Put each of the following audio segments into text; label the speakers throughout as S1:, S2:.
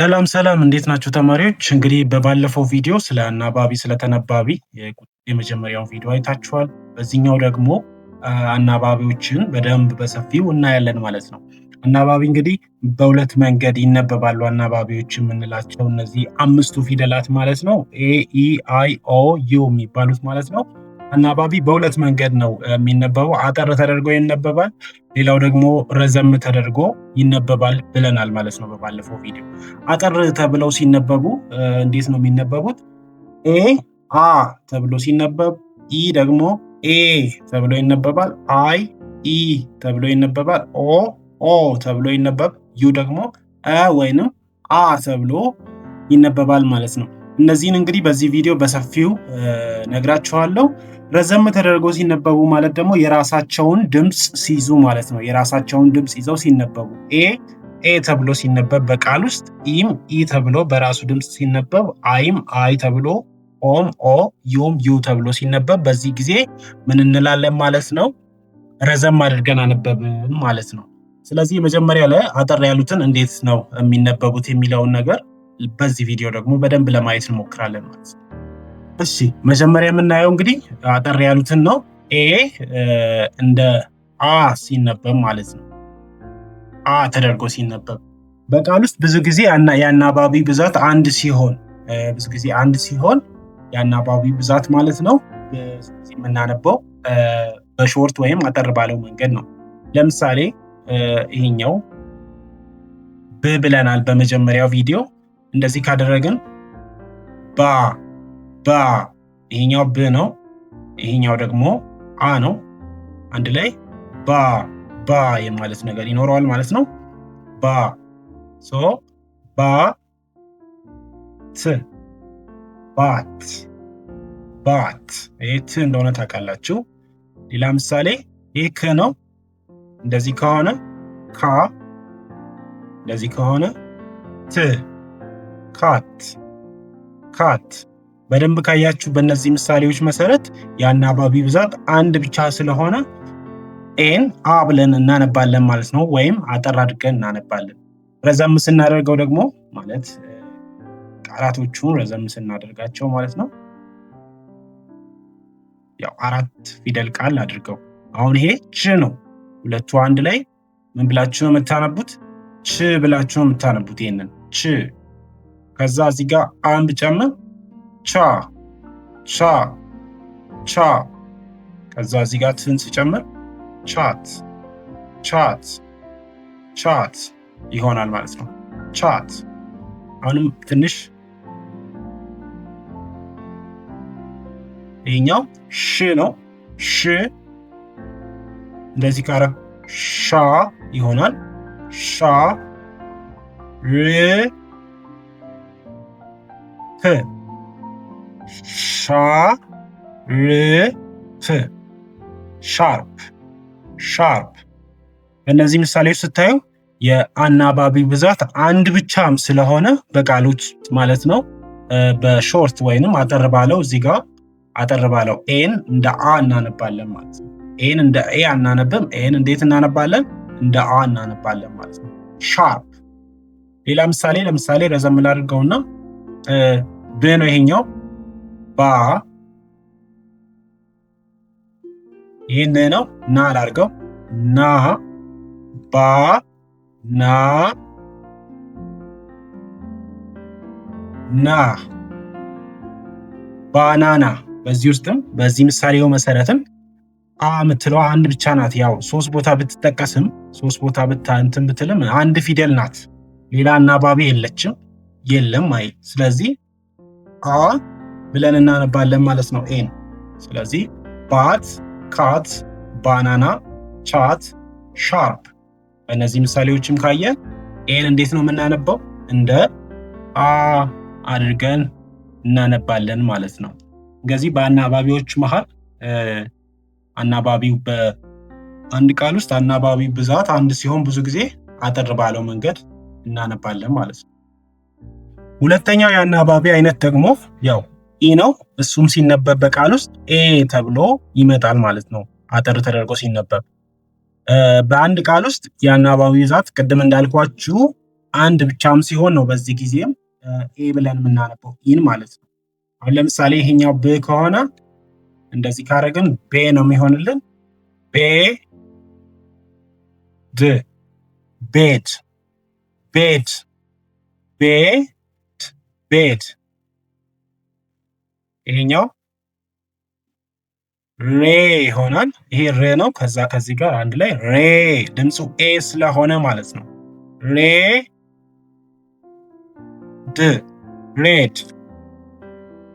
S1: ሰላም ሰላም እንዴት ናችሁ ተማሪዎች? እንግዲህ በባለፈው ቪዲዮ ስለ አናባቢ ስለ ተነባቢ የመጀመሪያውን ቪዲዮ አይታችኋል። በዚህኛው ደግሞ አናባቢዎችን በደንብ በሰፊው እናያለን ማለት ነው። አናባቢ እንግዲህ በሁለት መንገድ ይነበባሉ። አናባቢዎች የምንላቸው እነዚህ አምስቱ ፊደላት ማለት ነው። A E I O U የሚባሉት ማለት ነው። አናባቢ በሁለት መንገድ ነው የሚነበበው። አጠር ተደርጎ ይነበባል፣ ሌላው ደግሞ ረዘም ተደርጎ ይነበባል ብለናል ማለት ነው በባለፈው ቪዲዮ። አጠር ተብለው ሲነበቡ እንዴት ነው የሚነበቡት? A አ ተብሎ ሲነበብ፣ E ደግሞ ኤ ተብሎ ይነበባል። I ኢ ተብሎ ይነበባል። O ኦ ተብሎ ይነበብ። U ደግሞ አ ወይንም አ ተብሎ ይነበባል ማለት ነው። እነዚህን እንግዲህ በዚህ ቪዲዮ በሰፊው ነግራችኋለሁ። ረዘም ተደርጎ ሲነበቡ ማለት ደግሞ የራሳቸውን ድምፅ ሲይዙ ማለት ነው። የራሳቸውን ድምፅ ይዘው ሲነበቡ A ኤ ተብሎ ሲነበብ በቃል ውስጥ፣ E ም ኢ ተብሎ በራሱ ድምፅ ሲነበብ፣ I ም አይ ተብሎ፣ O ም ኦ፣ U ም ዩ ተብሎ ሲነበብ በዚህ ጊዜ ምን እንላለን ማለት ነው? ረዘም አድርገን አነበብን ማለት ነው። ስለዚህ መጀመሪያ ላይ አጠር ያሉትን እንዴት ነው የሚነበቡት የሚለውን ነገር በዚህ ቪዲዮ ደግሞ በደንብ ለማየት እንሞክራለን ማለት ነው። እሺ መጀመሪያ የምናየው እንግዲህ አጠር ያሉትን ነው። A እንደ አ ሲነበብ ማለት ነው። አ ተደርጎ ሲነበብ በቃል ውስጥ ብዙ ጊዜ የአናባቢ ብዛት አንድ ሲሆን ብዙ ጊዜ አንድ ሲሆን የአናባቢ ብዛት ማለት ነው ብዙ ጊዜ የምናነበው በ short ወይም አጠር ባለው መንገድ ነው። ለምሳሌ ይሄኛው ብ ብለናል በመጀመሪያው ቪዲዮ። እንደዚህ ካደረግን ባ ባ፣ ይሄኛው ብ ነው፣ ይሄኛው ደግሞ አ ነው። አንድ ላይ ባ ባ የማለት ነገር ይኖረዋል ማለት ነው። ባ so ባ ት bat bat፣ ይሄ ት እንደሆነ ታውቃላችሁ። ሌላ ምሳሌ ይሄ ክ ነው። እንደዚህ ከሆነ ካ፣ እንደዚህ ከሆነ ት cat cat። በደንብ ካያችሁ በእነዚህ ምሳሌዎች መሰረት የአናባቢ ብዛት አንድ ብቻ ስለሆነ A ን አ ብለን እናነባለን ማለት ነው፣ ወይም አጠር አድርገን እናነባለን። ረዘም ስናደርገው ደግሞ ማለት ቃላቶቹን ረዘም ስናደርጋቸው ማለት ነው፣ ያው አራት ፊደል ቃል አድርገው። አሁን ይሄ ች ነው። ሁለቱ አንድ ላይ ምን ብላችሁ ነው የምታነቡት? ች ብላችሁ ነው የምታነቡት። ይሄንን ች። ከዛ እዚህ ጋር አን ብጨምር ቻ ቻ ቻ። ከዛ እዚህ ጋር ትን ስጨምር chat chat chat ይሆናል ማለት ነው። chat። አሁንም ትንሽ ይሄኛው ሽ ነው። ሽ እንደዚህ ካረ ሻ ይሆናል። ሻ ር ፕ ሻ ር ፕ sharp sharp። በእነዚህ ምሳሌዎች ስታዩ የአናባቢ ብዛት አንድ ብቻም ስለሆነ በቃሎች ማለት ነው በ short ወይንም አጠር ባለው እዚህ ጋር አጠር ባለው A ን እንደ አ እናነባለን ማለት ነው። A ን እንደ ኤ አናነብም። A ን እንዴት እናነባለን? እንደ አ እናነባለን ማለት ነው። sharp። ሌላ ምሳሌ ለምሳሌ ረዘም ላድርገውና ብ ነው ይሄኛው ባ፣ ይህን ነው ና ላድርገው ና ባ ና ና ባናና። በዚህ ውስጥም በዚህ ምሳሌው መሰረትም አ የምትለዋ አንድ ብቻ ናት። ያው ሶስት ቦታ ብትጠቀስም ሶስት ቦታ እንትን ብትልም አንድ ፊደል ናት። ሌላ አናባቢ የለችም የለም። አይ ስለዚህ አ ብለን እናነባለን ማለት ነው A ን። ስለዚህ bat፣ cat፣ banana፣ chat፣ sharp። በእነዚህ ምሳሌዎችም ካየ A ን እንዴት ነው የምናነበው? እንደ አ አድርገን እናነባለን ማለት ነው። እንግዲህ በአናባቢዎች መሃል አናባቢው በአንድ ቃል ውስጥ አናባቢ ብዛት አንድ ሲሆን ብዙ ጊዜ አጠር ባለው መንገድ እናነባለን ማለት ነው። ሁለተኛው የአናባቢ አይነት ደግሞ ያው E ነው። እሱም ሲነበብ በቃል ውስጥ ኤ ተብሎ ይመጣል ማለት ነው። አጠር ተደርጎ ሲነበብ በአንድ ቃል ውስጥ የአናባቢ ብዛት ቅድም እንዳልኳችሁ አንድ ብቻም ሲሆን ነው በዚህ ጊዜም ኤ ብለን የምናነበው E ን ማለት ነው። አሁን ለምሳሌ ይሄኛው ብ ከሆነ እንደዚህ ካደረግን ቤ ነው የሚሆንልን። ቤ ድ bed bed bed bed። ይሄኛው ሬ ይሆናል። ይሄ ሬ ነው። ከዛ ከዚህ ጋር አንድ ላይ ሬ፣ ድምፁ ኤ ስለሆነ ማለት ነው። ሬ ድ red።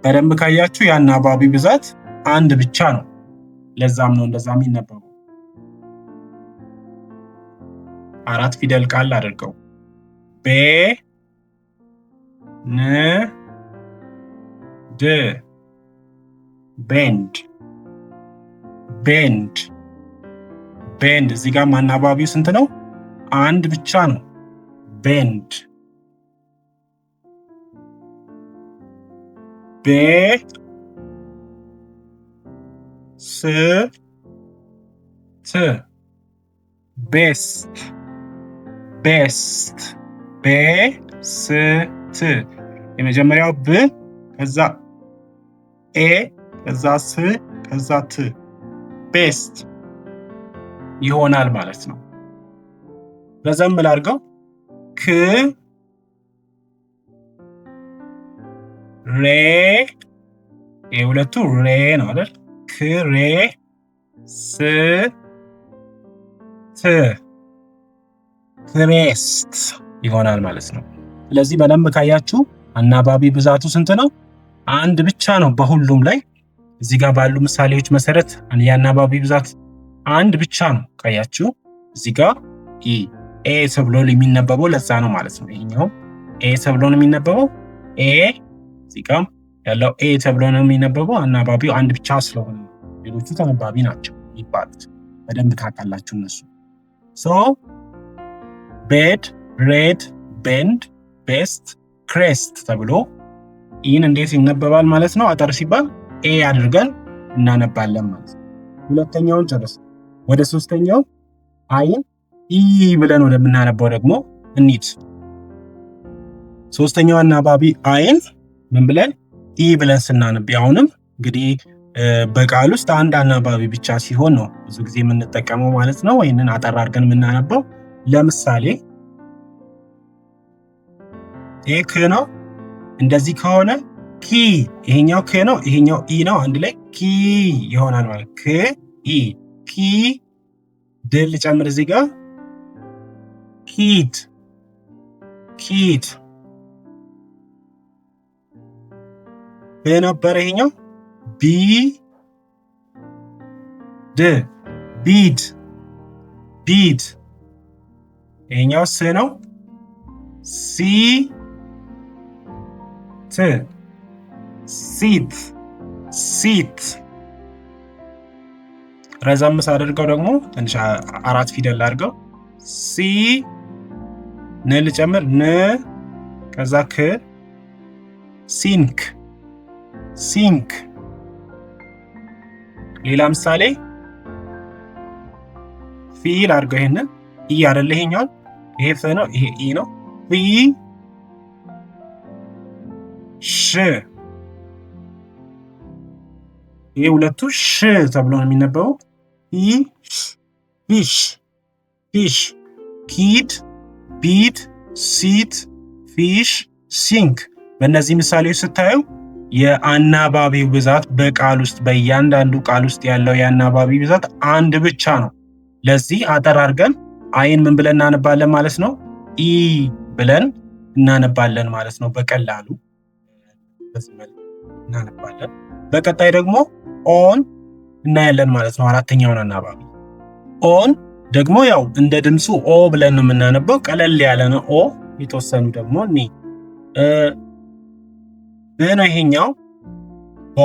S1: በደንብ ካያችሁ የአናባቢ ብዛት አንድ ብቻ ነው። ለዛም ነው እንደዛ የሚነበበው። አራት ፊደል ቃል አድርገው ቤ ን ድ bend bend bend። እዚህ ጋር አናባቢው ስንት ነው? አንድ ብቻ ነው። bend ቤ ስ ት best best ቤ ስ ት። የመጀመሪያው ብ ከዛ ኤ ከዛ ስ ከዛ ት best ይሆናል ማለት ነው። ረዘም ላድርገው ክ ሬ የሁለቱ ሬ ነው አይደል? ክሬ ስ ት crest ይሆናል ማለት ነው። ስለዚህ በደንብ ካያችሁ አናባቢ ብዛቱ ስንት ነው? አንድ ብቻ ነው በሁሉም ላይ። እዚህ ጋር ባሉ ምሳሌዎች መሰረት የአናባቢ ብዛት አንድ ብቻ ነው። ካያችሁ እዚህ ጋር ኢ ኤ ተብሎ የሚነበበው ለዛ ነው ማለት ነው። ይሄኛው ኤ ተብሎ ነው የሚነበበው። ኤ እዚህ ጋር ያለው ኤ ተብሎ ነው የሚነበበው አናባቢው አንድ ብቻ ስለሆነ፣ ሌሎቹ ተነባቢ ናቸው የሚባሉት በደንብ ታውቃላችሁ እነሱ። So bed፣ red፣ bend፣ best፣ crest ተብሎ E ን እንዴት ይነበባል ማለት ነው? አጠር ሲባል ኤ አድርገን እናነባለን ማለት ነው። ሁለተኛውን ጨርስ። ወደ ሶስተኛው I ን ኢ ብለን ወደምናነባው ደግሞ እንሂድ። ሶስተኛው አናባቢ I ን ምን ብለን? ኢ ብለን ስናነብ፣ አሁንም እንግዲህ በቃል ውስጥ አንድ አናባቢ ብቻ ሲሆን ነው ብዙ ጊዜ የምንጠቀመው ማለት ነው። ይህንን አጠር አድርገን የምናነበው ለምሳሌ ይሄ ክ ነው። እንደዚህ ከሆነ ኪ፣ ይሄኛው ክ ነው፣ ይሄኛው ኢ ነው። አንድ ላይ ኪ ይሆናል ማለት ክ ኢ ኪ። ድ ልጨምር እዚህ ጋር kid kid። ብ ነበረ ይሄኛው ቢ ድ bead bead። ይሄኛው ስ ነው። ሲ ት seat seat። ረዘም ሳደርገው ደግሞ ትንሽ አራት ፊደል አድርገው ሲ ን ልጨምር ን ከዛ ክ sink sink። ሌላ ምሳሌ ፊ ላድርገው። ይሄንን ኢ አይደለ? ይሄኛው ይሄ ፍ ነው፣ ይሄ ኢ ነው። ፊ ሽ ይሄ ሁለቱ ሽ ተብሎ ነው የሚነበበው። fish fish። Kid፣ bid፣ seat፣ fish፣ sink። በእነዚህ ምሳሌዎች ስታዩ የአናባቢው ብዛት በቃል ውስጥ በእያንዳንዱ ቃል ውስጥ ያለው የአናባቢ ብዛት አንድ ብቻ ነው። ለዚህ አጠር አድርገን I ን ምን ብለን እናነባለን ማለት ነው? ኢ ብለን እናነባለን ማለት ነው። በቀላሉ በዚህ መልኩ እናነባለን። በቀጣይ ደግሞ ኦ ን እናያለን ማለት ነው። አራተኛውን አናባቢ ኦን ደግሞ ያው እንደ ድምፁ ኦ ብለን ነው የምናነበው። ቀለል ያለ ነው ኦ። የተወሰኑ ደግሞ እኔ ብ ነው ይሄኛው ቦ።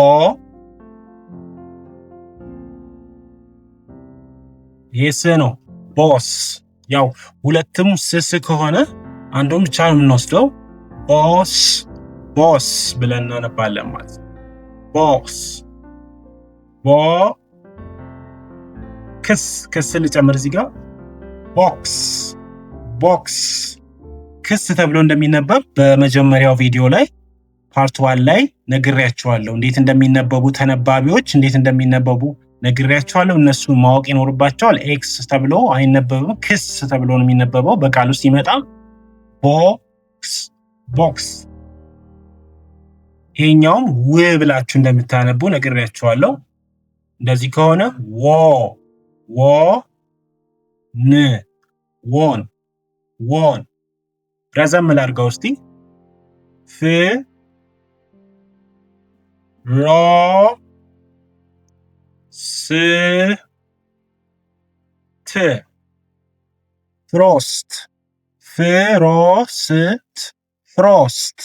S1: ይሄ ስ ነው boss። ያው ሁለትም ስስ ከሆነ አንዱን ብቻ ነው የምንወስደው። Boss boss ብለን እናነባለን ማለት ነው። Boss ቦ ክስ ክስ ልጨምር እዚህ ጋር box box። ክስ ተብሎ እንደሚነበብ በመጀመሪያው ቪዲዮ ላይ part 1 ላይ ነግሬያችኋለሁ። እንዴት እንደሚነበቡ ተነባቢዎች እንዴት እንደሚነበቡ ነግሬያችኋለሁ። እነሱን ማወቅ ይኖርባቸዋል። X ተብሎ አይነበብም፣ ክስ ተብሎ ነው የሚነበበው። በቃል ውስጥ ይመጣ box box። ይሄኛውም ው ብላችሁ እንደምታነቡ ነግሬያችኋለሁ። እንደዚህ ከሆነ ዎ ዎ ን won won። ረዘም ላድርገው እስቲ። ፍ ሮ ስ ት frost frost frost።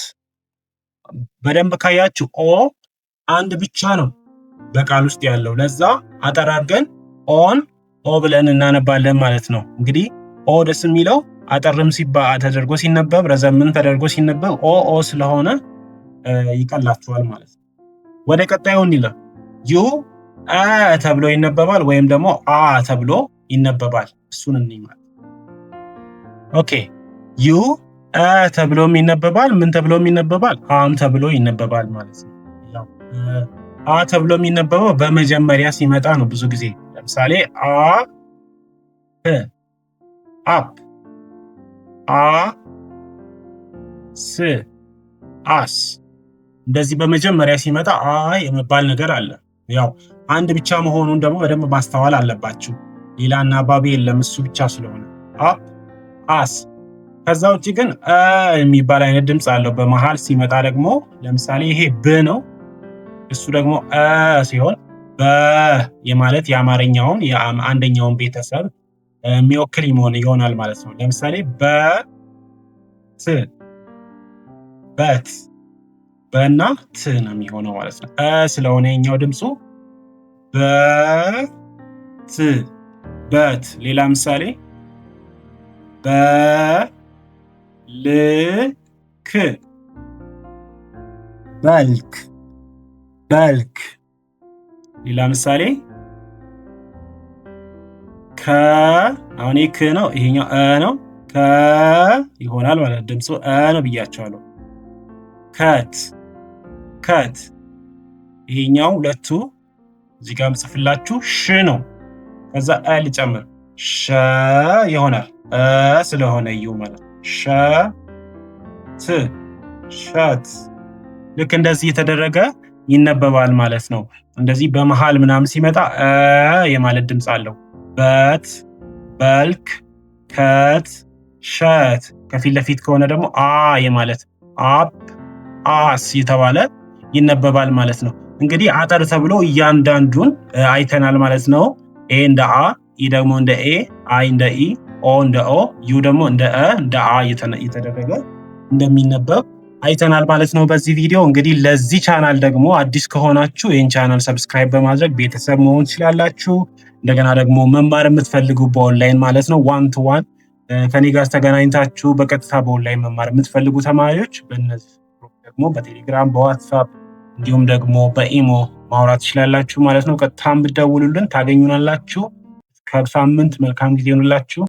S1: በደንብ ካያችሁ O አንድ ብቻ ነው በቃል ውስጥ ያለው። ለዛ አጠር አድርገን O ን ኦ ብለን እናነባለን ማለት ነው። እንግዲህ O ደስ የሚለው አጠርም ሲባ ተደርጎ ሲነበብ ረዘምም ተደርጎ ሲነበብ O O ስለሆነ ይቀላችኋል ማለት ነው። ወደ ቀጣዩ እንለፍ። U አ ተብሎ ይነበባል ወይም ደግሞ አ ተብሎ ይነበባል። እሱን እንይ ማለት። Okay፣ U አ ተብሎም ይነበባል። ምን ተብሎም ይነበባል? አም ተብሎ ይነበባል ማለት ነው። ያው አ ተብሎ የሚነበበው በመጀመሪያ ሲመጣ ነው ብዙ ጊዜ። ለምሳሌ አ ፕ up፣ አ ስ ass። እንደዚህ በመጀመሪያ ሲመጣ አ የመባል ነገር አለ። ያው አንድ ብቻ መሆኑን ደግሞ በደንብ ማስተዋል አለባችሁ። ሌላ አናባቢ የለም፣ እሱ ብቻ ስለሆነ up፣ ass። ከዛ ውጭ ግን አ የሚባል አይነት ድምፅ አለው በመሃል ሲመጣ ደግሞ። ለምሳሌ ይሄ ብ ነው፣ እሱ ደግሞ አ ሲሆን በ የማለት የአማርኛውን የአንደኛውን ቤተሰብ የሚወክል ይሆናል ማለት ነው። ለምሳሌ በት but፣ በና ት ነው የሚሆነው ማለት ነው። እ ስለሆነ የኛው ድምፁ በት but። ሌላ ምሳሌ በልክ bulk bulk። ሌላ ምሳሌ ከ፣ አሁን ይህ ክ ነው፣ ይሄኛው እ ነው። ከ ይሆናል ማለት ድምፁ እ ነው ብያችኋለሁ። Cut cut። ይሄኛው ሁለቱ እዚህ ጋር ምጽፍላችሁ ሽ ነው። ከዛ እ ልጨምር፣ ሸ ይሆናል። እ ስለሆነ U ማለት ሸ ት shut። ልክ እንደዚህ የተደረገ ይነበባል ማለት ነው። እንደዚህ በመሃል ምናምን ሲመጣ እ የማለት ድምፅ አለው። But፣ bulk፣ cut፣ shut። ከፊት ለፊት ከሆነ ደግሞ አ የማለት up፣ ass የተባለ ይነበባል ማለት ነው። እንግዲህ አጠር ተብሎ እያንዳንዱን አይተናል ማለት ነው። A እንደ አ፣ E ደግሞ እንደ ኤ፣ I እንደ ኢ፣ O እንደ ኦ፣ U ደግሞ እንደ እ፣ እንደ አ እየተደረገ እንደሚነበብ አይተናል ማለት ነው በዚህ ቪዲዮ። እንግዲህ ለዚህ ቻናል ደግሞ አዲስ ከሆናችሁ ይህን channel subscribe በማድረግ ቤተሰብ መሆን ትችላላችሁ። እንደገና ደግሞ መማር የምትፈልጉ በኦንላይን ማለት ነው፣ one to one ከኔ ጋር ተገናኝታችሁ በቀጥታ በኦንላይን መማር የምትፈልጉ ተማሪዎች በእነዚህ ደግሞ በቴሌግራም፣ በዋትሳፕ እንዲሁም ደግሞ በኢሞ ማውራት ትችላላችሁ ማለት ነው። ቀጥታ ብትደውሉልን ታገኙናላችሁ። ከሳምንት መልካም ጊዜ ይሁንላችሁ።